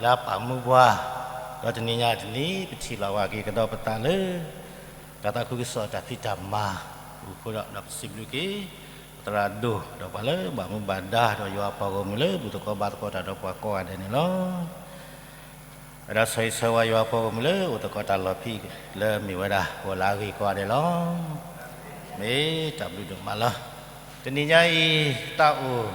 လၢအပာ်မူပှၤ, ဒီးတနံၤညါတနံၤ ပထံၣ်လိာ်ဝဲက့ၤကဒီးပသးလၢ တၢ်သးခုကစီၣ်တၢ်ဖံးတၢ်မၤအဃိဒီး ဒီးပစံးဘျုးက့ၤ ပသရၣ်ဒိၣ် ဒီးပှၤလၢဘၣ်မူဘၣ်ဒါ ဒီးယွၤအပှၤဂီၢ်မုၢ်လၢဘူၣ်သကိးဘါသကိးတၢ်ဒီးပှၤကိးဂၤဒဲးန့ၣ်လီၤ. ဝဲဒၣ်ဆၢဂ့ၤဆၢဝါယွၤအပှၤဂီၢ်မုၢ်လၢအိၣ်သကိးတၢ်လီၢ်ဖံး လၢအမ့ၢ်ဝဲဒၣ် ဂီၤလၢအဂ့ၤကိးဂၤဒဲးလီၤ. မ့ၢ်တၢ်ဘျုးဒိၣ်မးလီၤ. တနံၤညါအံၤ တၢ်အိၣ်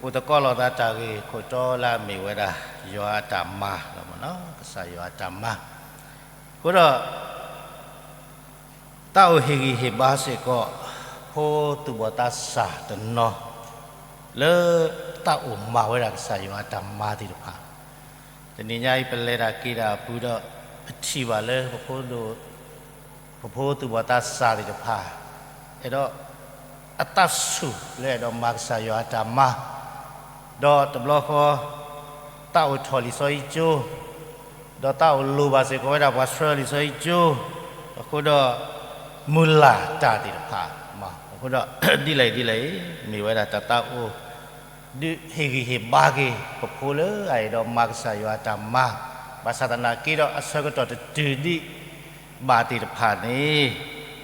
အိၣ်သကိးလိာ်သးတၢ်ဂ့ၢ်ခိၣ်တီလၢအမ့ၢ်ဝဲဒၣ် ယွၤအတၢ်မၤလီၤမ့ၢ်နီၤ, ကစၢ်ယွၤအတၢ်မၤ. အဃိဒီး တၢ်အိၣ်ဟ့ၣ်ဂံၢ်ဟ့ၣ်ဘါစ့ၢ်ကီး ဖိသူၣ်ဘီၣ်သးစၢ်တနီၤ လၢတၢ်အိၣ်မၤဝဲဒၣ်ကစၢ်ယွၤအတၢ်မၤသ့ၣ်တဖၣ်, တနံၤညါအံၤ ပလဲၤတၢ်က့ၤတၢ်အပူၤဒီး ပထံၣ်ဘၣ်လၢ ပဖိသူၣ်ဘီၣ်သးစၢ်သ့ၣ်တဖၣ် အဲၣ်ဒိး အသးဆူၣ်လၢအဲၣ်ဒိးမၤကစၢ်ယွၤအတၢ်မၤ, ဒီးတဘျီဃီ သးအိၣ်ထီၣ်လံာ်စီဆှံကၠိ, ဒီးသးအိၣ်လိၣ်ဘၣ်စ့ၢ်ကီးဝဲဒၣ်ပှၤဆှၢလံာ်စီဆှံကၠိ, အဃိဒီး မုၢ်လၢ်တၢ်သ့ၣ်တဖၣ်, အဃိဒီး ဒ်လဲၣ်ဒ်လဲၣ်အံၤ မ့ၢ်ဝဲဒၣ်တၢ်သးအိၣ် ဒုးဟ့ၣ်ဂံၢ်ဟ့ၣ်ဘါက့ၤ ပဖိလၢအအဲၣ်ဒိးမၤကစၢ်ယွၤအတၢ်မၤ, ဘၣ်ဆၣ်သနာ်က့ဒီး အဆၢကတီၢ်တတုၤဒံးဘၣ်သ့ၣ်တဖၣ်န့ၣ်,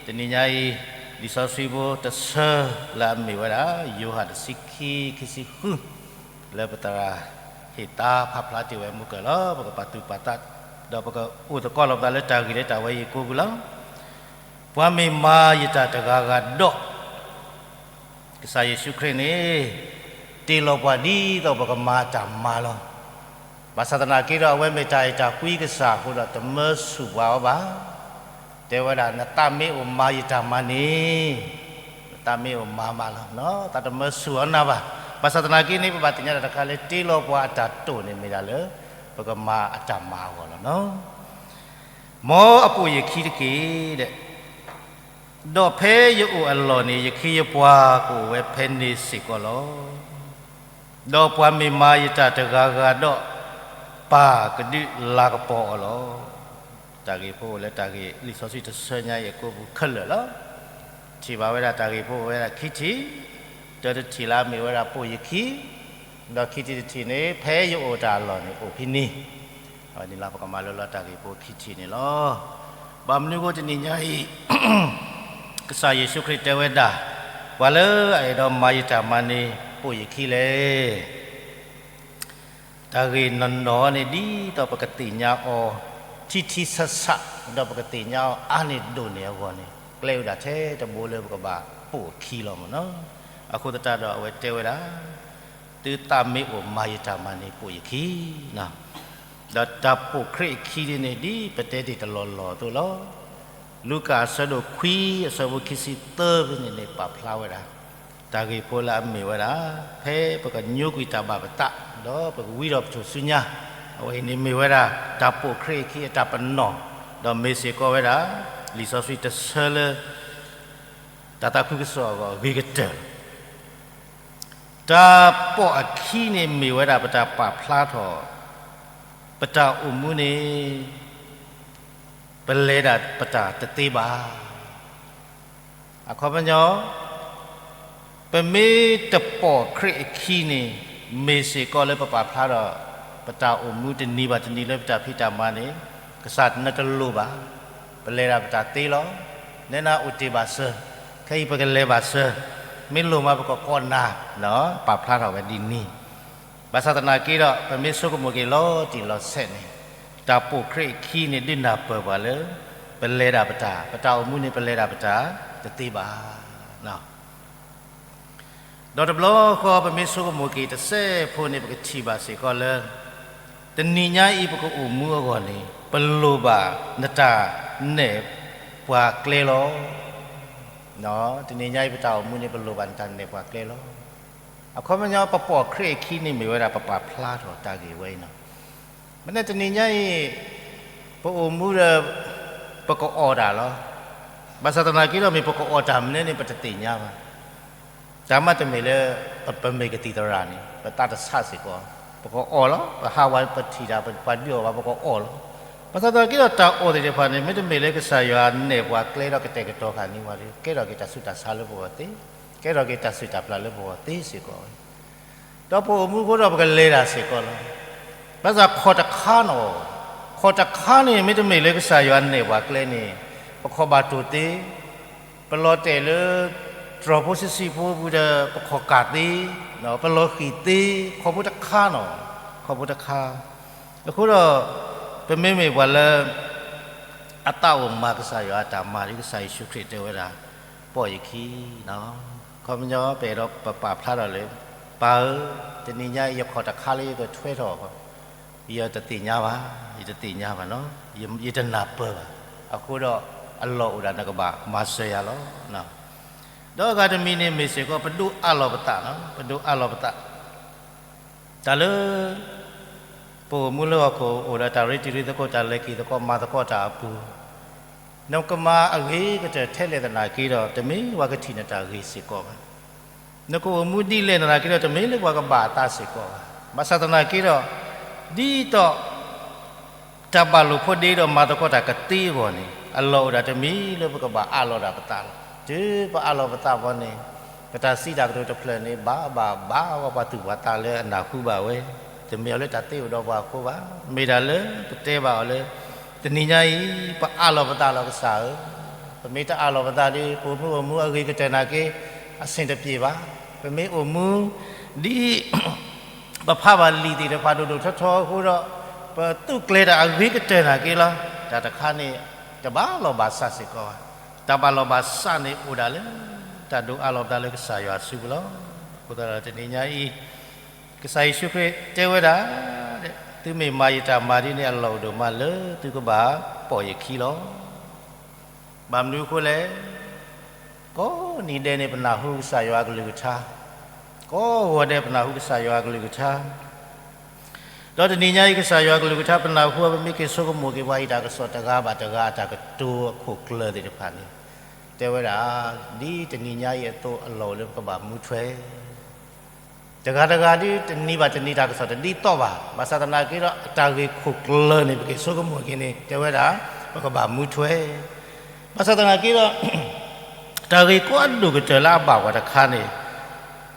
တနံၤညါအံၤ လံာ်စီဆှံဖိတဆၢလၢအမ့ၢ်ဝဲဒၣ် ယိၤဟၣ်တဆံခံ ခံဆံဃု လၢပသရၣ်ဟ့ၣ်သါဖးဖျါတ့ၢ်ဝဲမုၢ်ကၢၢ်လီၤ. ပကပာ်သူၣ်ပာ်သး ဒီးပကအိၣ်သကိးလိာ်ပသးလၢတၢ်ဂ့ၢ်လၢတၢ်ဝဲအံၤအကိပူၤလီၤ. ပှၤမ့ၢ်မၤယတၢ်တဂၤဂၤဒီး ကစၢ်ယ့ၣ်ၡူးခရံာ်န့ၣ် တ့လီၤပှၤဒ်သိးပကမၤအတၢ်မၤလီၤ. ဘၣ်ဆၣ်သနာ်က့ဒီး အဝဲမ့ၢ်တၢ်အဲၣ်တၢ်ကွံကစၢ်အဃိဒီး တမၢဆူၣ်ပှၤအီၤဘၣ်. တဲဝဲဒၣ် နသးမ့ၢ်အိၣ်မၤယတၢ်မၤန့ၣ်, နသးမ့ၢ်အိၣ်မၤမးလီၤ. သးတမၢဆူၣ်အီၤနၤဘၣ်. ဘၣ်ဆၣ်သနာ်က့န့ၣ် ပဘၣ်သ့ၣ်ညါတၢ်တခါလၢ တ့လီၤပှၤအတၢ်တိာ်န့ၣ် မ့ၢ်ဒၣ်လၢ ပကမၤအတၢ်မၤအဂီၢ်လီၤနီၤ. မ်အပိာ်ယခံတက့ၢ်ဒီး ဒီးဖဲယအိၣ်အလီၢ်န့ၣ် ယခ့ယပှၤကအိၣ်ဝဲဖဲန့ၣ်စ့ၢ်ကီးလီၤ. ဒီးပှၤမ့ၢ်မၤယတၢ်တဂၤဂၤဒီး ပၢ်ကဒုးလၤကပီၤအီၤလီၤ. တၢ်ဂ့ၢ်ဖိအိၣ်လၢတၢ်ဂ့ၢ်လံာ်စီဆှံတဆၢညါအံၤအကိပူၤခဲလၢာ်လီၤ. ထံၣ်ဘၣ်ဝဲဒၣ်တၢ်ဂ့ၢ်ဖိအိၣ်ဝဲဒၣ်ခံထံၣ်, တၢတထံၣ်လၢအမ့ၢ်ဝဲဒၣ်ပိာ်ယခံ, ဒီးခံထံၣ်တထံၣ်န့ၣ် ဖဲယအိၣ်တၢ်အလီၢ်န့ၣ်အိၣ်ဖဲန့ၣ်, အဝဲန့ၣ်လီၤ ပကမၤလိလီၤတၢ်ဂ့ၢ်ဖိခံထံၣ်န့ၣ်လီၤ. ဘၣ်မနုၤအဃိတနံၤညါအံၤ ကစၢ်ယ့ၣ်ၡူးခရံာ်တဲဝဲဒၣ်, ပှၤလၢအအဲၣ်ဒိးမၤယတၢ်မၤန့ၣ် ပိာ်ယခံလဲၣ်. တၢ်ဂ့ၢ်နီၢ်နီၢ်န့ၣ် ဒ်သိးပကသ့ၣ်ညါအီၤ ထံထံဆးဆး, ဒီးပကသ့ၣ်ညါအီၤအါန့ၢ်ဒိၣ်န့ၢ်အဂီၢ်န့ၣ် ကျဲအိၣ်ဒၣ်ထဲတဘိလၢပကဘၣ်ပိာ်အခံလီၤမ့ၢ်နီၤ. အဃိသတးဒီးအဝဲတဲဝဲဒၣ်, သုသးမ့ၢ်အိၣ်မၤယတၢ်မၤန့ၣ် ပိာ်ယခံ ဒီးတၢ်ပိာ်ခရံာ်အခံဒ်န့ၣ် ဒ်ပတဲတ့ၢ်တလီၢ်လီၢ်အသိးလီၤ. လူၤကၣ်အဆၢဒိၣ်ခွံ အဆၢဖိခံဆံသၢဖဲန့ၣ်န့ၣ် ပာ်ဖျါဝဲဒၣ် တၢ်ဂ့ၢ်ဖိလၢအမ့ၢ်ဝဲဒၣ် ဖဲပကညိကွံာ်တၢ်ဘၣ်ပသး ဒီးပကဝံဒီးပထူၣ်စုညါ, အဝဲအံၤန့ၣ်မ့ၢ်ဝဲဒၣ် တၢ်ပိာ်ခရံာ်အခံအတၢ်ပနီၣ်, ဒီးမ့ၢ်စ့ၢ်ကီးဝဲဒၣ် လံာ်စီဆှံတဆၢလၢ တၢ်သးခုကစီၣ်အဂီၢ်အဂ့ၤကတၢၢ် တၢ်ပိာ်အခံန့ၣ်မ့ၢ်ဝဲဒၣ်ပတၢ်ပာ်ဖျါထီၣ် ပတၢ်အိၣ်မူန့ၣ် ပလဲၤဒၣ်ပတၢ်တသ့ဘၣ်. အခီပညီ ပမ့ၢ်တပိာ်ခရံာ်အခံန့ၣ် မ့ၢ်စ့ၢ်ကီးလၢပပာ်ဖျါဒီး ပတၢ်အိၣ်မူတနံၤဘၣ်တနံၤလၢပတၢ်ဖံးတၢ်မၤန့ၣ် ကစၢ်နတလိၣ်ဘၣ်, ပလဲၤဒၣ်ပတၢ်သ့လီၤ. နဲနၤအိၣ်တ့ၢ်ဘၣ်စၢၤ, ခဲအံၤပကလဲၤဘၣ်စၢၤ, မ့ၢ်လိၣ်မးပကကိးနၤ, ပာ်ဖျါထီၣ်ဝဲဒ်န့ၣ်. ဘၣ်ဆၣ်သနာ်က့ဒီး ပမ့ၢ်ဆိကမိၣ်က့ၤလီၤတံၢ်လီၤဆဲးန့ၣ် တၢ်ပိာ်ခရံာ်အခံန့ၣ် ဒုးနၢ်ပၢၢ်ပှၤလၢ ပလဲၤဒၣ်ပတၢ်, ပတၢ်အိၣ်မူန့ၣ် ပလဲၤဒၣ်ပတၢ်တသ့ဘၣ်. ဒီးတဘျီဃီ ပမ့ၢ်ဆိကမိၣ်က့ၤတစဲးဖိန့ၣ် ပကထံၣ်ဘၣ်စ့ၢ်ကီးလၢ တနံၤညါအံၤပကအိၣ်မူအဂီၢ်န့ၣ် ပလိၣ်ဘၣ်နတၢ်နဲၣ်ပှၤကျဲလီၤ. တနံၤညါအံၤပတၢ်အိၣ်မူန့ၣ် ပလိၣ်ဘၣ်နတၢ်နဲၣ်ပှၤကျဲလီၤ. အခီပညီ ပပိာ်ခရံာ်အခံန့ၣ်မ့ၢ်ဝဲဒၣ်ပပာ်ဖျါထီၣ်တၢ်ဂ့ၢ်ဝဲအံၤနီၤ. မ့ၢ်န့ၣ်တနံၤညါအံၤ ပအိၣ်မူဒီး ပကအီၣ်တၢ်လီၤ. ဘၣ်ဆၣ်သနာ်က့ဒီး မ့ၢ်ပကအီၣ်တၢ်မနုၤန့ၣ် ပတသ့ၣ်ညါဘၣ်. တၢ်မ့တမ့ၢ်လၢ ပမ့ၢ်ကသံၣ်သရၣ်န့ၣ် ပသးတဆးစ့ၢ်ကီး, ပကအီၣ်လီၤ. ပဟးဝဲပထံၣ်တၢ် ပှၤဒုးအီၣ်ဘၣ် ပကအီၣ်လီၤ. ဘၣ်ဆၣ်သနာ်က့ဒီး တၢ်အီၣ်သ့ၣ်တဖၣ်န့ၣ် မ့တမ့ၢ်လၢကစၢ်ယွၤနဲၣ်ပှၤကျဲဒီးကတဲာ်ကတီၤဃာ်န့ၢ်ပှၤဒီး ကဲထီၣ်က့ၤတၢ်ဆူးတၢ်ဆါလၢပဂီၢ်သ့, ကဲထီၣ်က့ၤတၢ်စုၣ်တၢ်ပျၢ်လၢပဂီၢ်သ့စ့ၢ်ကီးဝဲ. ဒီးပအိၣ်မူအဃိဒီး ပကလဲၤတၢ်စ့ၢ်ကီးလီၤ. ဘၣ်ဆၣ်ခီၣ်တခါနီၤ, ခီၣ်တခါန့ၣ် မ့တမ့ၢ်လၢကစၢ်ယွၤနဲၣ်ပှၤကျဲန့ၣ် ပခီၣ်ဘၣ်တိၢ်သ့, ပလီၤတဲာ်လၢ တြီၤဖိဆံးဆံးဖိပူၤဒီး ပခီၣ်ကၢ်သ့, ပလီၤဃံၣ်သ့, ခီၣ်ဖိတခါနီၤ, ခီၣ်ဖိတခါ. အဃိဒီး ပမ့မ့ၢ်ပှၤလၢ အသးအိၣ်မၤကစၢ်ယွၤအတၢ်မၤဒီး ကစၢ်ယ့ၣ်ၡူးခရံာ်တဲဝဲဒၣ် ပိာ်ယခံနီၤ. ခီပညီပအဲၣ်ဒိးပပာ်ဖျါထီၣ်လၢ ပၢ်ဧၢ, တနံၤညါအံၤယခီၣ်တခါလၢယကထွဲထီၣ်, ယတသ့ၣ်ညါဘၣ်, ယတသ့ၣ်ညါဘၣ်နီၤ, ယတနၢ်ပၢၢ်ဘၣ်. အဃိဒီးအလီၢ်အိၣ်ဒၣ်နကဘၣ်မၤစၢၤယၤလီၤ. ဒီးအဂၤတမံၤန့ၣ် မ့ၢ်စ့ၢ်ကီးပဒိးအးလီၤပသး, ပဒိးအးလီၤပသး တၢ်လၢ ပအိၣ်မူလၢဟီၣ်ခိၣ်အိၣ်ဒီးတၢ်ရ့တံၤရ့သကိး တၢ်လဲၤက့ၤသကိးမၤသကိးတၢ်အပူၤ, နကမၤအဂ့ၤကတၢၢ်ထဲလဲၣ်သနာ်က့ဒီး တမ့ၢ်ပှၤကထံၣ်နတၢ်ဂ့ၤစ့ၢ်ကီးဘၣ်. နကအိၣ်မူဒ်လဲၣ်သနာ်က့ဒီး တမ့ၢ်လၢပှၤကဘၣ်အသးစ့ၢ်ကီးဘၣ်. ဘၣ်ဆၣ်သနာ်က့ဒီး ဒ်သိး တၢ်ဘၣ်လိာ်ဖိးဒ့ဒီးမၤသကိးတၢ်ကသ့အဂီၢ်န့ၣ် အလီၢ်အိၣ်ဒၣ်တမံၤလၢပကဘၣ်အးလီၤဒၣ်ပသးလီၤ. တုၤပအးလီၤပသးဘီန့ၣ် ပတၢ်စံးတၢ်ကတိၤတဖျၢၣ်န့ၣ် ဘၣ်ဘၣ်ဘၣ်ဝဲပှၤသူၣ်ပှၤသးလၢအနၢ်ဟူဘၣ်ဝဲ, တမ့ၢ်အီၤလၢတၢ်သ့အိၣ်ဒီးပှၤအဃိဘၣ်. မ့ၢ်ဒၣ်လၢပတဲဘၣ်အီၤလၢ တနံၤညါအံၤ ပအးလီၤပသးလီၤကစၢ်ဧၢ, ပမ့ၢ်တအးလီၤပသးဒီး ပအိၣ်မူအိၣ်မူအဂ့ၤကတၢၢ်နာ်က့ အဆင်တပြေဘၣ်. ပမ့ၢ်အိၣ်မူ ဒ် ပဖးဘၣ်လံာ်သ့ၣ်တဖၣ်ဒိၣ်ဒိၣ်ထီထီအဃိဒီး ပသူၣ်ကျဲၤတၢ်အဂ့ၤကတၢၢ်နာ်က့လီၤ. တၢ်တခါန့ၣ် တဘၣ်လီၢ်ဘၣ်စးစ့ၢ်ကီးဘၣ်. တၢ်ဘၣ်လီၢ်ဘၣ်စးန့ၣ်အိၣ်ဒၣ်လၢ တၢ်ဒိးအးလီၤပသးလၢကစၢ်ယွၤအစုပူၤလီၤ. အဃိသတးဒီးတနံၤညါအံၤ ကစၢ်ယ့ၣ်ၡူးခရံာ်တဲဝဲဒၣ် သုမ့ၢ်မၤယတၢ်မၤဒ်န့ၣ် အလီၢ်အိၣ်ဒိၣ်မးလၢသုကဘၣ်ပိာ်ယခံလီၤ. ဘၣ်မနုၤအဃိလဲၣ်. ကိးနံၤဒဲးန့ၣ် ပနၢ်ဟူကစၢ်ယွၤအကလုၢ်ကထါ, ကိးဂီၤဒဲးပနၢ်ဟူကစၢ်ယွၤအကလုၢ်ကထါ, ဒီးတနံၤညါအံၤ ကစၢ်ယွၤအကလုၢ်ကထါ ပနၢ်ဟူအီၤ ပမ့ၢ်က့ၤဆိကမိၣ်က့ၤပှၤအံၤတၢ်ကစီၣ်တဂၤဘၣ်တဂၤအတၢ်ကတိၤအခိၣ်ကျၢၢ်သ့ၣ်တဖၣ်န့ၣ် တဲဝဲဒၣ် ဒ်တနံၤညါအံၤအသိး အလီၢ်အိၣ်လၢပကဘၣ်မူထွဲ တဂၤတဂၤဒ်တနံၤဘၣ်တနံၤတၢ်ကစီၣ်တဒ်သိးဘၣ်. ဘၣ်ဆၣ်သနာ်က့ဒီး အတၢ်ဂ့ၢ်ခိၣ်ကျၢၢ်န့ၣ် ပက့ၤဆိကမိၣ်က့ၤန့ၣ် တဲဝဲဒၣ် ပကဘၣ်မူထွဲ. ဘၣ်ဆၣ်သနာ်က့ဒီး တၢ်ဂ့ၢ်ကီအဒိၣ်ကတၢၢ်လၢအဘၣ်ပှၤတခါန့ၣ်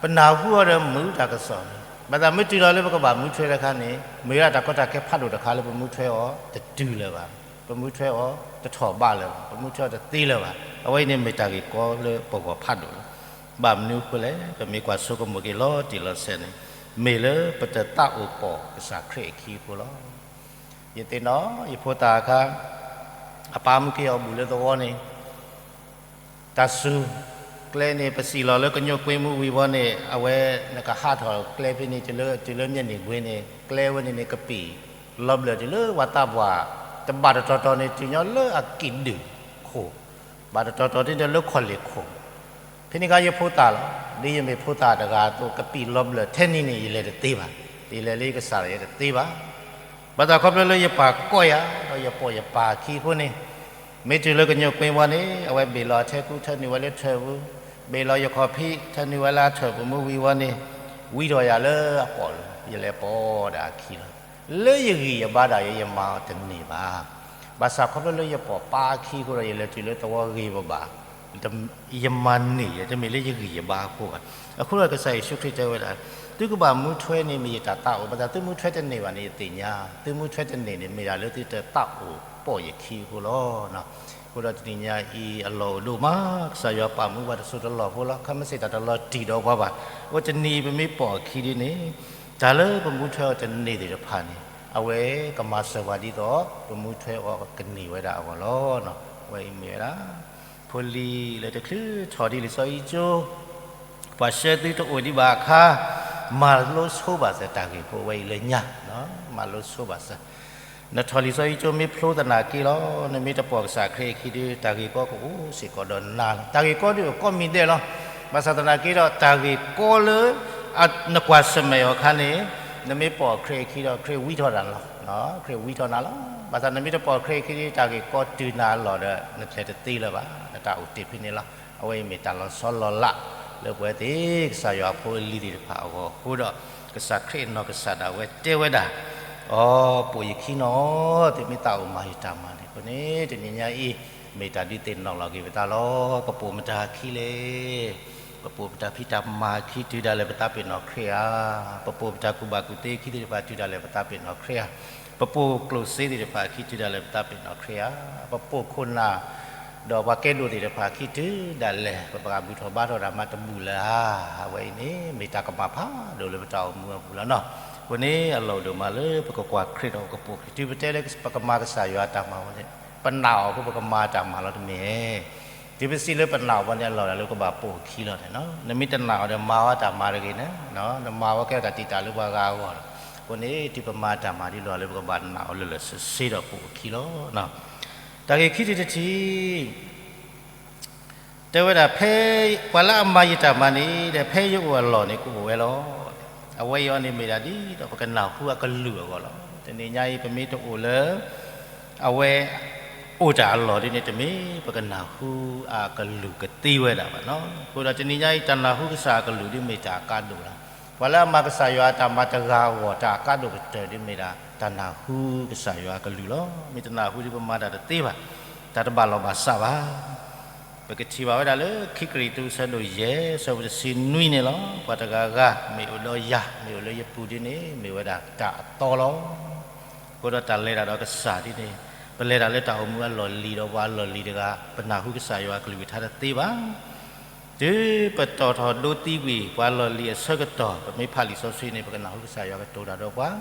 ပနၢ်ဟူအီၤဒီးမုာ်တၢ်ကစီၣ်န့ၣ် ဘၣ်ဆၣ်မ့ၢ်တုၤလီၤလၢပကဘၣ်မူထွဲတခါန့ၣ် မ့ၢ်ဝဲဒၣ်တၢ်ကီတၢ်ခဲဖးဒိၣ်တခါလၢပမူထွဲအီၤတတုၤလၢၤဘၣ်, ပမူထွဲအီၤတထီၣ်ဘးလၢၤဘၣ်, ပမူထွဲအီၤတသ့လၢၤဘၣ်. အဝဲအံၤန့ၣ်မ့ၢ်တၢ်ဂ့ၢ်ကီလၢပဂီၢ်ဖးဒိၣ်လီၤ. ဘၣ်မနုၤအဃိလဲၣ်, ပမ့ၢ်ကွၢ်ဆိကမိၣ်က့ၤလီၤတံၢ်လီၤဆဲးန့ၣ် မ့ၢ်လၢပတသးအိၣ်ပိာ်ကစၢ်ခရံာ်အခံအဃိလီၤ. ယသ့ၣ်နီၣ်ယဖိသၣ်အခါ အပၢ်မူက့ၤအီၤဘူၣ်လၢသဝီန့ၣ် တၢ်စူၤ ကျဲန့ၣ် ပစံၣ်လီၤလၢကညိၣ်ကွ့မူဝံၤဝီန့ၣ် အဝဲနကဟးထီၣ်ကျဲဖဲန့ၣ် တုၤလၢ တုၤလၢမျဲၢ်နံၣ်ဘှ့န့ၣ် ကျဲဝဲန့ၣ်န့ၣ် ကပံာ်လီၤဘျၢၣ်တုၤလၢပှၤသးပှၢ် တဘၣ်တတီၤတီၤန့ၣ် တုၤညီလၢအကံၣ်ဒုၣ်ခိၣ် ဘၣ်တတီၤတီၤန့ၣ်ဒီးလၢခီၣ်လ့ၣ်ခိၣ် ဖဲန့ၣ်အခါယဖိသၣ်လီၤ. ဒ်ယမ့ၢ်ဖိသၣ်တဂၤအသိး ကပံာ်လီၤဘျၢၣ်ထဲန့ၣ်န့ၣ် ယလဲၤတသ့ဘၣ်. ယလဲၤလၢယကစၢ်ဒီးယတသ့ဘၣ်. ဘၣ်ဆၣ်ခီဖျိလၢယပၢ်ကိးယၤ ဒီးယပိာ်ယပၢ်အခံအဃိန့ၣ် မ့ၢ်တုၤလၢကညိၣ်ကွ့ဝီန့ၣ် အဝဲဘ့ၣ်လီၤအထဲကူ ထၢနုာ်ဝဲလၢထၢၣ်ပူၤ, ဘ့ၣ်လီၤယခီၣ်ဖံး ထၢနုာ်ဝဲလၢအထၢၣ်ပူၤမူဝံၤဝီန့ၣ် ဝံထီၣ်ယၤလၢအပိာ်လီၤ. ယလဲၤပိာ်ဒၣ်အခံလီၤ. လၢယဂံၢ်ယဘါဒၣ်ယဲ ယမၤအီၤတန့ၢ်ဘၣ်. ဘၣ်ဆၣ်ခီဖျိလၢယပိာ်ပၢ်အခံအဃိဒီး ယလဲၤတုၤလၢသဝီဂ့ၤဘၣ်ဘၣ် ယမၤန့ၢ်ယဲ တမ့ၢ်လၢယဂံၢ်ယဘါအဃိဘၣ်. အဃိဒီးကစၢ်ယ့ၣ်ၡူးခရံာ်တဲဝဲဒၣ် သုကဘၣ်မူထွဲန့ၣ် မ့ၢ်ယတၢ်သးအိၣ်, ဘၣ်ဆၣ်သုမူထွဲတန့ၢ်ဘၣ်န့ၣ် ယသ့ၣ်ညါ, သုမူထွဲတန့ၢ်န့ၣ် မ့ၢ်ဒၣ်လၢသုတသးအိၣ်ပိာ်ယခံအဃိလီၤ. အဃိဒီးတနံၤညါအံၤအလီၢ်အိၣ်ဒိၣ်မး, ကစၢ်ယွၤပာ်မူပှၤတစိၢ်တလီၢ်ဖိလီၤ. ခါမ့ၢ်စ့ၢ်တၢ်တလီၤတံၢ်ဒီးပှၤဘၣ်. အဃိတနံၤအံၤပမ့ၢ်ပိာ်အခံဒ်န့ၣ် တၢ်လၢပမူထွဲအီၤတန့ၢ်သ့ၣ်တဖၣ်န့ၣ် အဝဲကမၤစၢၤပှၤဒ်သိး ပမူထွဲအီၤကန့ၢ်ဝဲဒၣ်အဂီၢ်လီၤ. အဝဲအံၤမ့ၢ်ဝဲဒၣ် ဖိလံၤလၢတချုးထီၣ်ဒ်လံာ်စီဆှံကၠိ ပှၤဆှၢသုတအိၣ်ဒံးဘၣ်အခါ မၤလိဆိဘၣ်စၢၤတၢ်ဂ့ၢ်ဖိဝဲအံၤလၢညါ, မၤလိဆိဘၣ်စၢၤ. နထီၣ်လံာ်စီဆှံကၠိမ့ၢ်ဖျိသနာ်က့လီၤ, နမ့ၢ်တပိာ်ကစၢ်ခရံာ်အခံဒီး တၢ်ဂ့ၢ်ကီကအိၣ်စ့ၢ်ကီးဒီးနၤလီၤ. တၢ်ဂ့ၢ်ကီဒုးအကီမံၤဒဲးလီၤ. ဘၣ်ဆၣ်သနာ်က့ဒီး တၢ်ဂ့ၢ်ကီလၢ နကွၢ်ဆၢၣ်မဲာ်အီၤအခါန့ၣ် နမ့ၢ်ပိာ်ခရံာ်အခံဒီး ခရံာ်ဝံထီၣ်နၤလီၤ. ခရံာ်ဝံထီၣ်နၤလီၤ. ဘၣ်ဆၣ်နမ့ၢ်တပိာ်ခရံာ်အခံဒီး တၢ်ဂ့ၢ်ကီတုၤနၤအလီၢ်ဒီး နကျဲၤတသ့လၢၤဘၣ်, နတၢ်အိၣ်တ့ၢ်ဖဲန့ၣ်လီၤ. အဝဲအံၤမ့ၢ်တၢ်လီၤဆီလီၤလး လၢပဝဲသ့ၣ်ကစၢ်ယွၤအဖိအလံၤသ့ၣ်တဖၣ်အဂီၢ်အဃိဒီး ကစၢ်ခရံာ်အနီၢ်ကစၢ်ဒၣ်ဝဲတဲဝဲဒၣ် အိ ပိာ်ယခံနီၤ, သုမ့ၢ်သးအိၣ်မၤယတၢ်မၤန့ၣ်အဃိန့ၣ် တနံၤညါအံၤ မ့ၢ်တၢ်ဒုးသ့ၣ်နီၣ်လီၤက့ၤပသးလီၤ. ပပိာ်မတၤအခံလဲၣ်. ပပိာ်ပတၢ်ဖံးတၢ်မၤအခံတုၤဒၣ်လဲာ်ပသးပ့ၤနီၣ်ခရံာ်ဧါ, ပပိာ်ပတၢ်ကူၣ်ဘၣ်ကူၣ်သ့အခံသ့ၣ်တဖၣ်တုၤဒၣ်လဲာ်ပသးပ့ၤနီၣ်ခရံာ်ဧါ, ပပိာ်ကျိၣ်စ့သ့ၣ်တဖၣ်အခံတုၤဒၣ်လဲာ်ပသးပ့ၤနီၣ်ခရံာ်ဧါ, ပပိာ်ခိၣ်နၢ် ဒီးပှၤကဲဒိၣ်သ့ၣ်တဖၣ်အခံတုၤဒၣ်လဲာ် ပပှၤဘူၣ်ထီၣ်ဘါထီၣ်တၢ်မၤတဘူၣ်လၢၤဧါ, အဝဲအံၤန့ၣ် မ့ၢ်တၢ်ကမၣ်ဖးဒိၣ်လၢပတၢ်အိၣ်မူအပူၤလီၤနီၤ. အဃိန့ၣ် အလီၢ်အိၣ်ဒိၣ်မးလၢပကကွၢ်ခရံာ်ဒီးကပိာ်ခရံာ် တုၤပတဲလၢပကမၤကစၢ်ယွၤအတၢ်မၤဝဲန့ၣ် ပနာ်အီၤအဃိပကမၤတၢ်မၤလီၤတမ့ၢ် တုၤပစံးလၢပနာ်အီၤဘၣ်န့ၣ် အလီၢ်ဒၣ်လၢကဘၣ်ပိာ်အခံလီၤန့ၣ်, နမ့ၢ်တနာ်အီၤဒီးမၤအီၤတၢ်မၤတဂ့ၤန့ၣ်, နမၤဝဲကဲထီၣ်တၢ်တံာ်တာ်လၢပှၤဂၤအဂီၢ်လီၤ. အဃိန့ၣ် တုၤပမၤတၢ်မၤဒ်လီၢ်လၢပကဘၣ်နာ်အီၤလၢလၢာ်ဆ့ဆ့ဒီးပိာ်အခံလီၤ. တၢ်ဂ့ၢ်ခံထံၣ်တထံၣ် တဲဝဲဒၣ်ဖဲ ပှၤလၢအမၤယတၢ်မၤန့ၣ် ဒီးဖဲယအိၣ်အလီၢ်န့ၣ် ကအိၣ်ဝဲလီၤ. အဝဲအံၤအီၤန့ၣ်မ့ၢ်ဒၣ်ဒ်သိးပကနၢ်ဟူအကလုၢ်အဂီၢ်လီၤ. တနံၤညါအံၤ ပမ့ၢ်တအိၣ်လၢ အဝဲ အိၣ်တၢ်အလီၢ်ဒ်န့ၣ် တမ့ၢ်ပကနၢ်ဟူအကလုၢ်ကသ့ဝဲဒၣ်ဘၣ်နီၤ. အဃိဒီးတနံၤညါအံၤ တၢ်နၢ်ဟူကစၢ်အကလုၢ်ဒ်မ့ၢ်တၢ်အကါဒိၣ်လီၤ. ပှၤလၢအမၤကစၢ်ယွၤအတၢ်မၤတဂၤအဂီၢ် တၢ်အကါဒိၣ်ကတၢၢ်ဒ်မ့ၢ်ဒၣ် တၢ်နၢ်ဟူကစၢ်ယွၤအကလုၢ်လီၤ. မ့ၢ်တနၢ်ဟူဒ်ပမၤတၢ်တသ့ဘၣ်, တၢ်တဘၣ်လီၢ်ဘၣ်စးဘၣ် ပကထံၣ်ဘၣ်ဝဲဒၣ်လၢခံကရံၣ်သူး အဆၢဒိၣ်ယဲၢ် အဆၢဖိတဆံနွံန့ၣ်လီၤ. ပှၤတဂၤဂၤမ့ၢ်အိၣ်ဒီးယၤ မ့ၢ်အိၣ်လၢယပူၤဒ်န့ၣ် မ့ၢ်ဝဲဒၣ်တၢ်အသီလီၤ. အဃိဒီးတၢ်လဲၤတၢ်ဒီးကစၢ်ဒ်န့ၣ် ပလဲၤတၢ်လၢတၢ်အိၣ်မူအလီၢ်လံၤဒီးပှၤအလီၢ်လံၤတဂၤ ပနၢ်ဟူကစၢ်ယွၤအကလုၢ်ကထါတသ့ဘၣ်. တုၤပတီၢ်ထီၣ်ဒိသံကွံာ်ပှၤလီၢ်လံၤအဆၢကတီၢ် ပမ့ၢ်ဖးလံာ်စီဆှံန့ၣ် ပကနၢ်ဟူကစၢ်ယွၤကတိၤတၢ်ဒီးပှၤ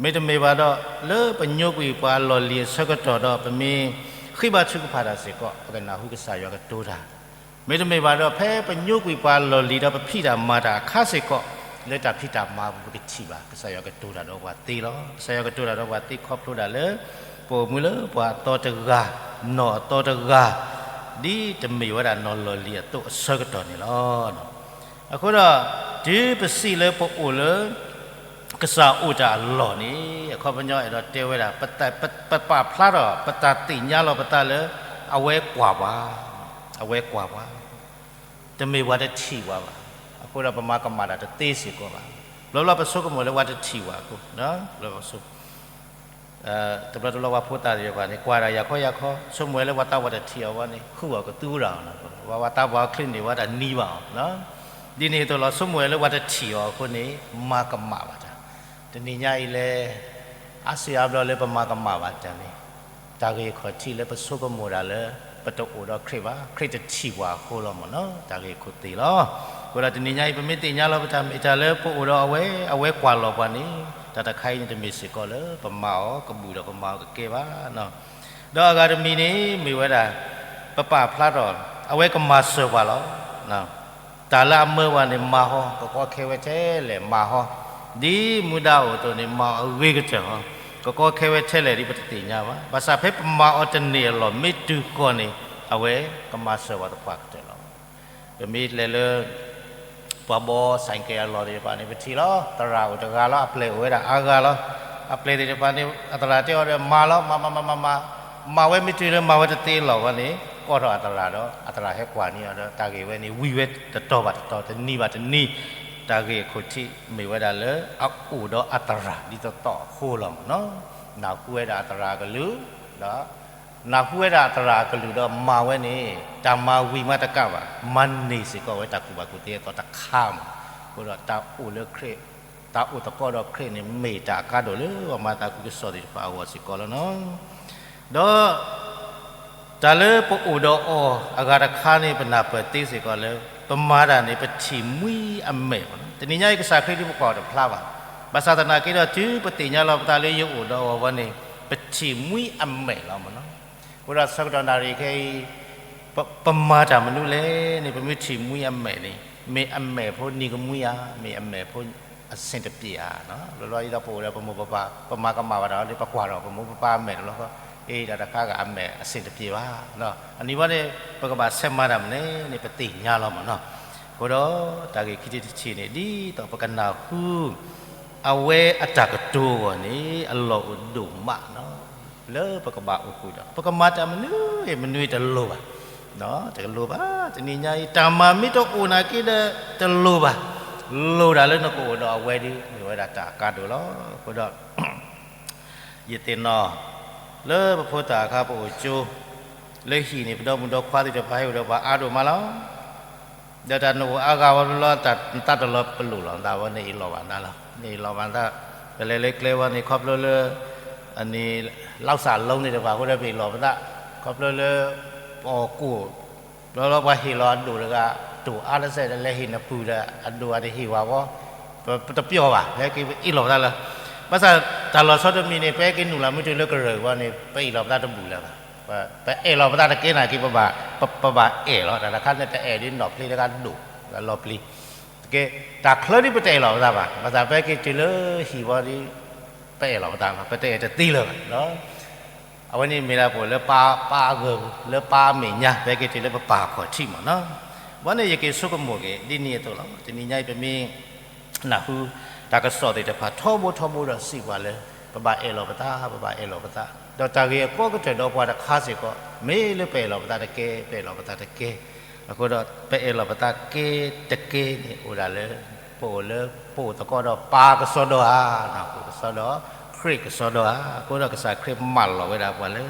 မ့တမ့ၢ်ဘၣ်ဒီး လၢပညိကွံာ်ပှၤအလီၢ်လံၤအဆၢကတီၢ်ဒီး ပမ့ၢ်ဃ့ဘါထုကဖၣ်တၢ်စ့ၢ်ကီး ပကနၢ်ဟူကစၢ်ယွၤကတိၤတၢ်, မ့တမ့ၢ်ဘၣ်ဒီး ဖဲပညိကွံာ်ပှၤအလီၢ်လံၤဒီးပဖံးတၢ်မၤတၢ်အခါစ့ၢ်ကီး လၢတၢ်ဖံးတၢ်မၤအပူၤ ပကထံၣ်ဘၣ် ကစၢ်ယွၤကတိၤတၢ်ဒီးပှၤသ့လီၤ. ကစၢ်ယွၤကတိၤတၢ်ဒီးပှၤသ့ခီဖျိဒၣ်လၢ ပအိၣ်မူလၢပှၤအသီတဂၤ နီၢ်အသီတဂၤ ဒ်တမ့ၢ်ဝဲဒၣ်နီၢ်လီၢ်လံၤအသိးအဆၢကတီၢ်န့ၣ်လီၤ. အဃိဒီး တုၤပစံးလၢပအိၣ်လၢ ကစၢ်အိၣ်တၢ်အလီၢ်န့ၣ် အခီပညီအဲၣ်ဒိးတဲဝဲဒၣ် ပပာ်ဖျါထီၣ် ပတၢ်သ့ၣ်ညါလီၤပသးလၢ အဝဲကွၢ်ပှၤ, အဝဲကွၢ်ပှၤ, တမ့ၢ်ပှၤတထံၣ်ပှၤဘၣ်. အဃိဒီးပမၤကမၣ်တၢ်တသ့စ့ၢ်ကီးဘၣ်. ဘျီဘျီပဆိကမိၣ်လၢပှၤတထံၣ်ပှၤအဃိ တဘျီတဘျီပှၤဖိသၣ်သ့ၣ်တဖၣ်န့ၣ် ကွၢ်တၢ်ယၤခီယၤခီ ဆိကမိၣ်ဝဲလၢပှၤသးပှၢ်တထံၣ်အီၤဘၣ်န့ၣ် ဃုအီၤကသူဒၣ်အီၤ, ပှၤသးပှၢ်အီၤချ့န့ၢ်ဝဲတၢ်နံၤဘၣ်အီၤ, ဒ်န့ၣ်အသိးလီၤ. ဆိကမိၣ်ဝဲလၢပှၤတထံၣ်အီၤအဃိန့ၣ် မၤကမၣ်ဘၣ်တၢ်. တနံၤညါအံၤလဲၣ် အါစုအါဘျီလၢပမၤကမၣ်ဘၣ်တၢ်န့ၣ် တၢ်ဂ့ၢ်ခီၣ်ထံးလၢပဆိကမိၣ်ဒၣ်လၢ ပတအိၣ်ဒီးခရံာ်ဘၣ်, ခရံာ်တထံၣ်ပှၤအဃိလီၤမ့ၢ်နီၤ, တၢ်ဂ့ၢ်ခိၣ်သ့ၣ်လီၤ. အဃိဒီးတနံၤညါအံၤ ပမ့ၢ်သ့ၣ်ညါလီၤပတၢ်မ့ၢ်တၢ်လၢပအိၣ်ဒီးအဝဲ အဝဲကွၢ်လီၤပှၤန့ၣ် တၢ်တခါအံၤန့ၣ် တမ့ၢ်စ့ၢ်ကီးလၢပမၤအီၤကဘူၣ်ဒီးပမၤအီၤကကဲဘၣ်. ဒီးအဂၤတမံၤန့ၣ် မ့ၢ်ဝဲဒၣ် ပပာ်ဖျါထီၣ် အဝဲကမၤစၢၤပှၤလီၤ. တၢ်လၢအမၢပှၤန့ၣ်မၤဟီ, ကကီခဲဝဲထဲလဲၣ်မၤဟီ, ဒ်မူဒါအိၣ်အသိးန့ၣ် မၤအီၤအဂ့ၤကတၢၢ်ဟီ, ကကီခဲဝဲထဲလဲၣ်ဒ်ပတသ့ၣ်ညါဘၣ်. ဘၣ်ဆၣ်ဖဲပမၤအီၤတန့ၢ်အလီၢ် မ့ၢ်တုၤဃီၤန့ၣ် အဝဲကမၤစၢၤပှၤသပှၢ်ကတၢၢ်လီၤ. ပမ့ၢ်လဲၤလၢ ပှၤဘီၣ်ဆၣ်ကဲအလီၢ်သ့ၣ်တဖၣ်န့ၣ် ပထံၣ်လီၤ, သရၣ်အိၣ်တဂၤလီၤ, အပျဲၢ်အိၣ်ဝဲဒၣ်အါဂၤလီၤ. အပျဲၢ်သ့ၣ်တဖၣ်န့ၣ် အသရၣ်တဲအီၤဒီး မၤလီၤ, မၤမၤမၤမၤမၤ, မၤဝဲမ့ၢ်တုၤလၢမၤဝဲတသ့အလီၢ်ဝဲန့ၣ် ကိးထီၣ်အသရၣ်ဒီး အသရၣ်ဟဲကွၢ်န့ၢ်အီၤဒီး တၢ်ဂ့ၢ်ဝဲန့ၣ် ဝံၤဝဲတတီၤဘၣ်တတီၤ တနံၤဘၣ်တနံၤ, တၢ်ဂ့ၢ်အခိၣ်ထံးမ့ၢ်ဝဲဒၣ်လၢ အအိၣ်ဒီးအသရၣ်ဒ်သိးသိးအဃိလီၤမ့ၢ်နီၤ. နၢ်ဟူဝဲဒၣ်အသရၣ်အကလုၢ်, ဒီး နၢ်ဟူဝဲဒၣ်အသရၣ်အကလုၢ်ဒီးမၤဝဲန့ၣ် တၢ်မၤဝံၤမးတကးဘၣ်, မၤန့ၢ်စ့ၢ်ကီးဝဲတၢ်ကူၣ်ဘၣ်ကူၣ်သ့အသီတခါမ့ၢ်. အဃိဒီးတၢ်အိၣ်လၢခရံာ်, တၢ်အိၣ်သကိးဒီးခရံာ်န့ၣ် မ့ၢ်တၢ်အကါဒိၣ်လၢပှၤမၤသးခုကစီၣ်သ့ၣ်တဖၣ်အဂီၢ်စ့ၢ်ကီးလီၤနီၤ. ဒီး တၢ်လၢပအိၣ်ဒီးအီၤအဂၤတခါန့ၣ် ပနၢ်ပၢၢ်သ့စ့ၢ်ကီးလၢ ပမၤတၢ်န့ၣ် ပထံၣ်မှံအမဲာ်မ့ၢ်နီၤ. တနံၤညါအံၤ ကစၢ်ခရံာ်ဒ်ပကွၢ်အီၤတဖျါဘၣ်. ဘၣ်ဆၣ်သနာ်က့ဒီး တုၤပသ့ၣ်ညါလီၤပသးလၢယအိၣ်ဒီးအီၤဝဲန့ၣ် ပထံၣ်မှံအမဲာ်လီၤမ့ၢ်နီၤ. အဃိဒီးဆၢကတီၢ်နၣ်ရံၣ်ခဲအံၤ ပမၤတၢ်မနုၤလဲၣ်န့ၣ် ပမ့ၢ်ထံၣ်မှံအမဲာ်န့ၣ် မ့ၢ်အမဲာ်ဖိနံၤကမှံဧါ, မ့ၢ်အမဲာ်ဖိအဆ့ၣ်တပျ့ၤဧါ. လီၤလီၤအံၤဒီးပအိၣ်ဒီးပမိၢ်ပပၢ် ပမၤကမၣ်ဘၣ်တၢ်လၢပကွၢ်ဒီးပမိၢ်ပပၢ်အမဲာ်တလီၢ်ဃီ, အ့ တၢ်တခါဂၤအမဲာ်အဆ့ၣ်တပျ့ၤဘၣ်. အနံၤဝဲန့ၣ် ပကဘၣ်ဆဲးမၤတၢ်မနုၤလဲၣ်န့ၣ် ပသ့ၣ်ညါလီၤမ့ၢ်နီၤ. အဃိဒီးတၢ်ဂ့ၢ်ခံထံၣ်တထံၣ်န့ၣ် ဒ်သိးပကနၢ်ဟူ အဝဲအတၢ်ကတိၤအဂီၢ်န့ၣ် အလီၢ်အိၣ်ဒိၣ်မးနီၤ. လၢပကဘၣ်အိၣ်ဃုာ်ဒီး ပကမၤတၢ်မနုၤမနုၤတလိၤဘၣ်, တလိၤဘၣ်. တနံၤညါအံၤ တၢ်မၤမ့ၢ်တအိၣ်နာ်က့ဒီး တလိၤဘၣ်. လိၤဒၣ်လၢနကအိၣ်ဒီးအဝဲဒ်မ့ၢ်ဝဲဒၣ်တၢ်အကါဒိၣ်လီၤ. အဃိဒီး ယသ့ၣ်နီၣ် လၢပဖိသၣ်အခါပအိၣ်ကၠိ လၢဟံၣ်န့ၣ် ပဒီမုၣ်ဒီခွါသ့ၣ်တဖၣ်ဟဲအိၣ်ဒီးပှၤအါဒိၣ်မးလီၤ. ဒီးတၢ်နအိၣ်အါဂၤဝဲဘျီ တၢ်နသးတလီၤပလိာ်လီၤနသးဝဲန့ၣ် အ့ၣ်လိာ်ဘၣ်နသးလီၤ. နအ့ၣ်လိာ်ဘၣ်နသး ပလဲၤလၢကျဲဝဲန့ၣ် ခီဖျိလၢ အန့ၣ် လောက်စၢ်အလုံးန့ၣ်တဖၣ်အဃိဒီး ပအ့ၣ်လိာ်ပသး ခီဖျိလၢ ပအီၣ်ကိၣ် ဘျီဘျီပှၤဟ့ၣ်လီၤအဒိၣ်တဂၤ တိၢ်အါတစဲးဒီး လဲၤဟ့ၣ်နပုၢ်ဒီး အဒိၣ်အတဟ့ၣ်ဝဲဘၣ် ပတပျီၢ်ဘၣ် ဟဲက့ၤပအ့ၣ်လိာ်ပသးလၢ ဘၣ်ဆၣ်တၢ်လီၤဆီတမံၤန့ၣ် ပဟဲက့ၤနုာ်လီၤမုၢ်တုၤလၢကရၢၢ်ဝဲန့ၣ် ပအ့ၣ်လိာ်ပသးတဘူၣ်လၢၤဘၣ်. ပအဲၣ်လိာ်ပသးတကဲနာ်က့ ပဘၣ်အဲၣ်လီၤ. တၢ်တခါန့ၣ် ပအဲၣ်ဒ်နီၣ်ဖျ့တဂၤဒိၣ် လီၤပျံၤ တကဲ တၢ်ချၢဒ်ပတအဲၣ်လိာ်ပသးဘၣ်. ဘၣ်ဆၣ်ပဟဲက့ၤတုၤလၢဟံၣ်ဝဲဒီး ပအဲၣ်လိာ်ပသးလီၤ. ပတအဲၣ်တသ့လၢၤဘၣ်. အဝဲန့ၣ်မ့ၢ်ဒၣ်ပအိၣ်လၢပၢ်ပၢ်အဂီၢ် လၢပၢ်အမဲာ်ညါ ပဟဲက့ၤတုၤလၢပပၢ်အခီၣ်ထံးမ့ၢ်နီၤ. ဘၣ်န့ၣ်ယက့ၤဆိကမိၣ်က့ၤ ဒ်န့ၣ်အသိးလီၤ. တနံၤညါအံၤပမ့ၢ် နၢ်ဟူတၢ်ကစီၣ်သ့ၣ်တဖၣ်ထီဘိထီဘိဒီးစံးပှၤလၢ ပဘၣ်အဲၣ်လိာ်ပသး ပဘၣ်အဲၣ်လိာ်ပသး ဒီးတၢ်ဂ့ၢ်အကီကတၢၢ်ဒီးပှၤတခါစ့ၢ်ကီး မ့ၢ်လၢပအဲၣ်လိာ်ပသးတကဲ ပအဲၣ်လိာ်ပသးတကဲ အဃိဒီး ပအဲၣ်လိာ်ပသးကဲတကဲန့ၣ် အိၣ်ဒၣ်လၢ ပအိၣ်လၢ ပအိၣ်သကိးဒီးပၢ်ကစီဒီဧါ, ပအိၣ်ကစီဒီး ခရံာ်ကစီဒီဧါ. အဃိဒီးကစၢ်ခရံာ်မၢလီၤဝဲဒၣ်ပှၤလၢ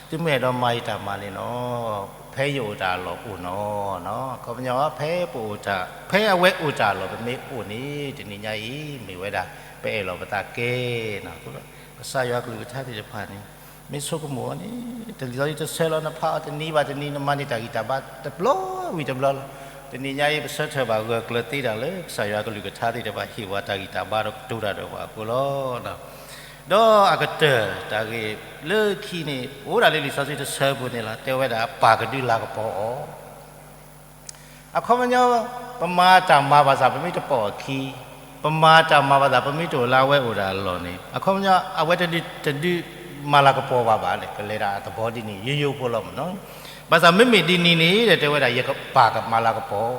သုမ့ၢ်အဲၣ်ဒိးမၤယတၢ်မၤန့ၣ်နီၤ ဖဲယအိၣ်တၢ်အလီၢ်အိၣ်နီၤ. အခီပညီ ဖဲပအိၣ်တၢ် ဖဲအဝဲအိၣ်တၢ်အလီၢ် ပမ့ၢ်အိၣ်န့ၣ် တနံၤညါအံၤ မ့ၢ်ဝဲဒၣ် ပအဲၣ်လိာ်ပသးကဲနီၤ. အဃိဒီး ကစၢ်ယွၤကလုၢ်ကထါသ့ၣ်တဖၣ်န့ၣ် မ့ၢ်ဆိကမိၣ်အီၤန့ၣ် တလံၤသီတဆၢလီၤ နဖးအီၤတနံၤဘၣ်တနံၤ နမၤန့ၢ်တၢ်ဂံၢ်တၢ်ဘါတဘျီဝံၤတဘျီလီၤ. တနံၤညါအံၤ ပဆၢထၢၣ်ဘၣ်ဂၢၢ်ကျၢၤသ့တၢ်လၢ ကစၢ်ယွၤကလုၢ်ကထါသ့ၣ်တဖၣ် ဟ့ၣ်ဝဲတၢ်ဂံၢ်တၢ်ဘါဒီးကတိၤတၢ်ဒီးပှၤအဃိလီၤ. ဒီးအကတၢၢ်တၢ်ဂ့ၢ်လၢခံန့ၣ် အိၣ်ဒၣ်လၢလံာ်စီဆှံတဆၢပူၤန့ၣ်လီၤ. တဲဝဲဒၣ် ပၢ်ကဒုးလၤကပီၤအီၤ အခီပညီ ပမၤတၢ်မၤဘၣ်ဆၣ် ပမ့ၢ်တပိာ်အခံ, ပမၤတၢ်မၤဘၣ်ဆၣ် ပမ့ၢ်တအိၣ်လၢအဝဲအိၣ်ဒၣ်အလီၢ်န့ၣ် အခီပညီ အဝဲတဒုး တဒုးမၤလၤကပီၤဘၣ်ဘၣ်န့ၣ် ကလဲၤဒၣ်အသဘီဒ်န့ၣ် ယိယိဖိလီၤမ့ၢ်နီၤ. ဘၣ်ဆၣ်မ့မ့ၢ်ဒ်န့ၣ်န့ၣ် တဲဝဲဒၣ် ယကပၢ်ကမၤလၤကပီၤ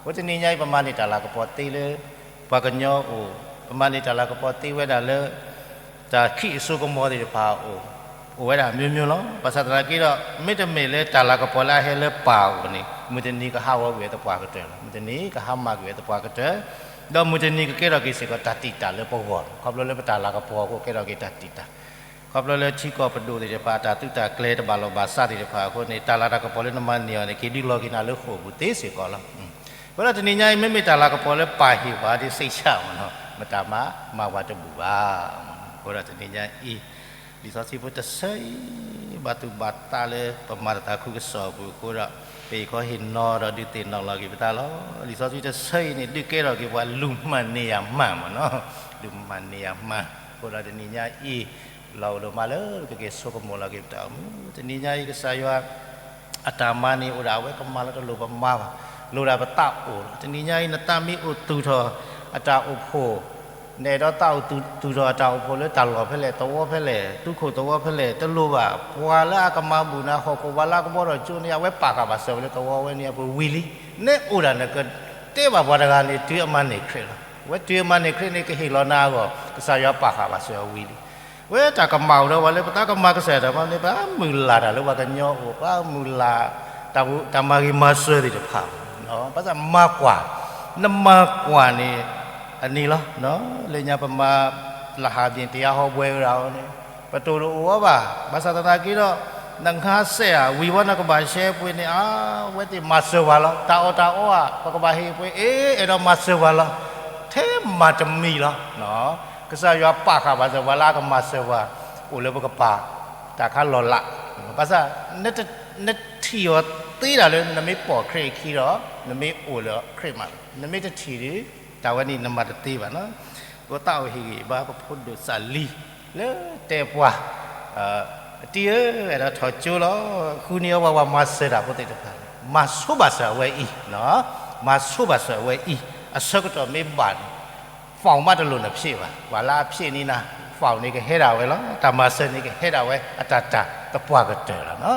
အဃိတနံၤညါအံၤ ပမၤန့ၢ်တၢ်လၤကပီၤသ့လၢ ပှၤကညီအိၣ်, ပမၤန့ၢ်တၢ်လၤကပီၤသ့ဝဲဒၣ်လၢ တၢ်ခံးအစိကမီၤသ့ၣ်တဖၣ်အအိၣ်, အိၣ်ဝဲဒၣ်မျိုးမျိုးလီၤ. ဘၣ်ဆၣ်သနာ်က့ဒီး မ့တမ့ၢ်လၢတၢ်လၤကပီၤလၢအဟဲလၢပၢ်အအိၣ်န့ၣ် မုၢ်တနံၤကဟးဂီၤကွံာ်ဝဲသပှၢ်ကတၢၢ်လီၤ. မုၢ်တနံၤကဟါမၢ်ကွံာ်ဝဲသပှၢ်ကတၢၢ်, ဒီးမုၢ်တနံၤကကဲထီၣ်က့ၤစ့ၢ်ကီးတၢ်တံာ်တာ်လၢပဂီၢ်လီၤ. ခီဖျိလၢပတၢ်လၤကပီၤအဃိ ကဲထီၣ်က့ၤတၢ်တံာ်တာ် ခီဖျိလၢထံကီၢ်ပဒိၣ်သ့ၣ်တဖၣ် တၢ်သုးတၢ်ကျဲၤတဘၣ်လိာ်ဘၣ်စးသ့ၣ်တဖၣ်အဃိန့ၣ် တၢ်လၤတၢ်ကပီၤလၢနမၤန့ၢ်အီၤန့ၣ် က့ၤဒုးလီၤက့ၤနၤလၢဃိာ်ပူၤသ့စ့ၢ်ကီးလီၤ. အဃိဒီးတနံၤညါအံၤ မ့မ့ၢ်တၢ်လၤကပီၤလၢပၢ်ဟ့ၣ်ပှၤဒ်စ့ၢ်ကီးမ့ၢ်နီၤ မတၤမၤ မၤပှၤတဘူၣ်ဘၣ်. အဃိဒီးတနံၤညါအံၤ လံာ်စီဆှံဖိတဆၢအံၤ ဘၣ်သူၣ်ဘၣ်သးလၢပမၤတၢ်သးခုကစီၣ်အပူၤအဃိဒီး ပဟ့ၣ်ခီဟ့ၣ်နီၤဒီးဒုးသ့ၣ်နီၣ်လီၤက့ၤပသးလီၤ. လံာ်စီဆှံတဆၢအံၤန့ၣ် ဒုးကဲထီၣ်က့ၤပှၤလူၤမၤန့ၢ်ယၤမၤမ့ၢ်နီၤ လူၤမၤန့ၢ်ယၤမၤ အဃိဒီးတနံၤညါအံၤ လီၤအိၣ်ဒိၣ်မးလၢပကက့ၤဆိကမိၣ်လီၤက့ၤပတၢ်အိၣ်မူ တနံၤညါအံၤ ကစၢ်ယွၤ အတၢ်မၤန့ၣ် အိၣ်ဒၣ်အဝဲကမၤလီၤတလိၣ်ပမၤဘၣ်. လိၣ်ဒၣ်ပသးအိၣ်လီၤ. တနံၤညါအံၤ နသးမ့ၢ်အိၣ်သူၣ်ထီၣ်အတၢ်အိၣ်ဖှိၣ် နအဲၣ်ဒိးသးအိၣ်သူၣ်ထီၣ်အတၢ်အိၣ်ဖှိၣ်လၢတၢ်လီၢ်ဖဲလဲၣ် သဝီဖဲလဲၣ် သူခိၣ်သဝီဖဲလဲၣ် တလိၣ်ဘၣ်. ပှၤလၢအကမၤဘူၣ်နၤဟီၣ်ခိၣ် ပှၤလၢအကဘီထီၣ်ကၠိန့ၣ် အဝဲပာ်ဃာ်ဘၣ်စၢၤဝဲလၢသဝီဝဲန့ၣ်အပူၤဝံၤလံ. နအိၣ်ဒၣ်နကတဲဘၣ်ပှၤတဂၤန့ၣ် တုၤအမၤန့ၢ်ခရံာ်လီၤ. အဝဲတုၤအမၤန့ၢ်ခရံာ်န့ၣ် ကဟ့ၣ်လီၤနၤအဂီၢ် ကစၢ်ယွၤပာ်ဃာ်ဘၣ်စၢၤအီၤဝံၤလံ. ဝဲတၢ်ကမၣ်အိၣ်ဒီးပှၤလၢပသးကမၤကစၢ်ယွၤတၢ်မၤန့ၣ် ပမုၢ်လၢ်တၢ်လၢပှၤကညီအိၣ် ပမုၢ်လၢ် တၢ်မၤဂ့ၤမၤစၢၤသ့ၣ်တဖၣ် ဘၣ်ဆၣ်မၤကွၢ် နမၤကွၢ်န့ၣ် အန့ၣ်လီၤ. လၢညါပမၤ လၢဟးဘ့ၣ် တရားဟောပွဲ ဝဲဒၣ်အီၤန့ၣ် ပတိၢ်တအိၣ်အီၤဘၣ်. ဘၣ်ဆၣ်သနာ်က့ဒီး နငါစဲးဧါ ဝံၤဝဲနကဘၣ်ရှဲပှ့ၤန့ၣ် အါ ဝဲသ့ၣ်မၤစၢၤပှၤလီၤ. တၢ်အီၣ်တၢ်အီဧါ ပကဘၣ်ဟ့ၣ်ပှ့ၤ အ့ အဲၣ်ဒိးမၤစၢၤပှၤလီၤ. ထဲမၤတမံၤလီၤ. ကစၢ်ယွၤပာ်ဃာ်ဘၣ်စၢၤပှၤလၢအကမၤစၢၤပှၤ အိၣ်လၢပကပၤ တၢ်ခါလီၤလး. ဘၣ်ဆၣ် နထံၣ်အီၤသ့ဒၣ်လၢ နမ့ၢ်ပိာ်ခရံာ်အခံဒီး နမ့ၢ်အိၣ်လၢခရံာ်မး နမ့ၢ်တထံၣ်ဒီး တၢ်ဝဲန့ၣ်နမၤတသ့ဘၣ်နီၤ. ပသးအိၣ်ဟ့ၣ်ဂံၢ်ဘါပဖိဒိၣ်စၢ်လံၤ လၢတဲပှၤ အတံၤဧၢ အဲၣ်ဒိးထီၣ်ကၠိလီၤ. ဃုန့ၢ်အီၤပှၤ ပှၤမၤစၢၤတၢ်ဖိသ့ၣ်တဖၣ် မၤဆိဘၣ်စၢၤအဝဲအံၤ မၤဆိဘၣ်စၢၤအဝဲအံၤ အဆၢကတီၢ်မ့ၢ်ဘၣ်န့ၣ် ဖီၣ်မးတလိၣ်နဖျ့ဘၣ်. ပှၤလၢအဖျ့န့ၢ်နၤ ဖီၣ်န့ၣ်ကဟဲဒၣ်ဝဲလီၤ. တၢ်မၤစၢၤန့ၣ်ကဟဲဒၣ်ဝဲ အတၢ်တၢ်သပှၢ်ကတၢၢ်လီၤနီၤ.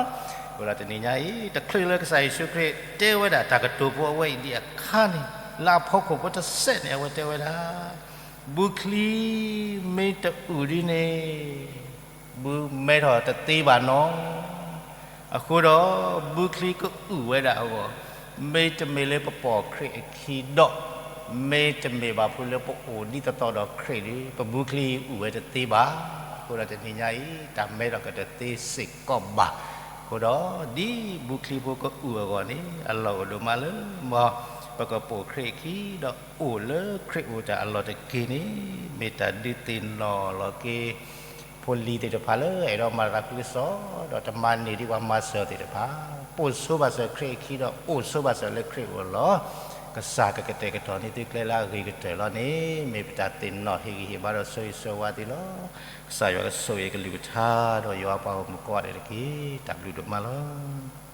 အဃိဒီးတနံၤညါအံၤ တချုးလၢကစၢ်ယ့ၣ်ၡူးခရံာ်တဲဝဲဒၣ် တၢ်ကတိၤဖိအဝဲအံၤဒံးအခါန့ၣ် လၢအဖီခိၣ်ဖိတစဲးန့ၣ် အဝဲတဲဝဲဒၣ် ဘုချံမ့ၢ်တအုၣ်ဒ်န့ၣ် ဘုမဲထီၣ်တသ့ဘၣ်နီၤ. အဃိဒီး ဘုချံကအုၣ်ဝဲဒၣ်အဂီၢ် မ့တမ့ၢ်လၢပပိာ်ခရံာ်အခံဒီး မ့တမ့ၢ်ဘၣ်ဖုလၢပအိၣ်ဒ်သိးသိးဒီးခရံာ်ဒီး ပဘုချံအုၣ်ဝဲတသ့ဘၣ်. အဃိဒီးတနံၤညါအံၤ တၢ်မဲထီၣ်ကတသ့စ့ၢ်ကီးဘၣ်. အဃိဒီး ဒ်ဘုချံဖိကအုၣ်အဂီၢ်န့ၣ် အလီၢ်အိၣ်ဒိၣ်မးလၢ မ် ပကပိာ်ခရံာ်အခံ ဒီးအိၣ်လၢခရံာ်အအိၣ်တၢ်အလီၢ်တက့ၢ်န့ၣ် မ့ၢ်တၢ်ဒုးသ့ၣ်နီၣ်လီၤက့ၤ ဖိလံၤသ့ၣ်တဖၣ်လၢအဲၣ်ဒိးမၤတၢ်သးခုကစီၣ် ဒီးတမၤန့ၢ်ဒ်ပှၤမၤစၢၤသ့ၣ်တဖၣ်, ပိာ်ဆိဘၣ်စၢၤခရံာ်အခံ ဒီးအိၣ်ဆိဘၣ်စၢၤလၢခရံာ်အအိၣ်လီၤ. ကစၢ်ကကတဲာ်ကတီၤန့ၢ်သုကျဲလၢအဂ့ၤကတၢၢ်လီၤန့ၣ် မ့ၢ်ပတၢ်သ့ၣ်နီၣ်ဟ့ၣ်ဂံၢ်ဟ့ၣ်ဘါဒီးဆိၣ်ဂ့ၤဆိၣ်ဝါသုလီၤ. ကစၢ်ယွၤကဆိၣ်ဂ့ၤကလုၢ်ကထါ ဒီးယွၤပှၤဂီၢ်မုၢ်ကိးဂၤဒဲးတက့ၢ်. တၢ်ဘျုးဒိၣ်မးလီၤ.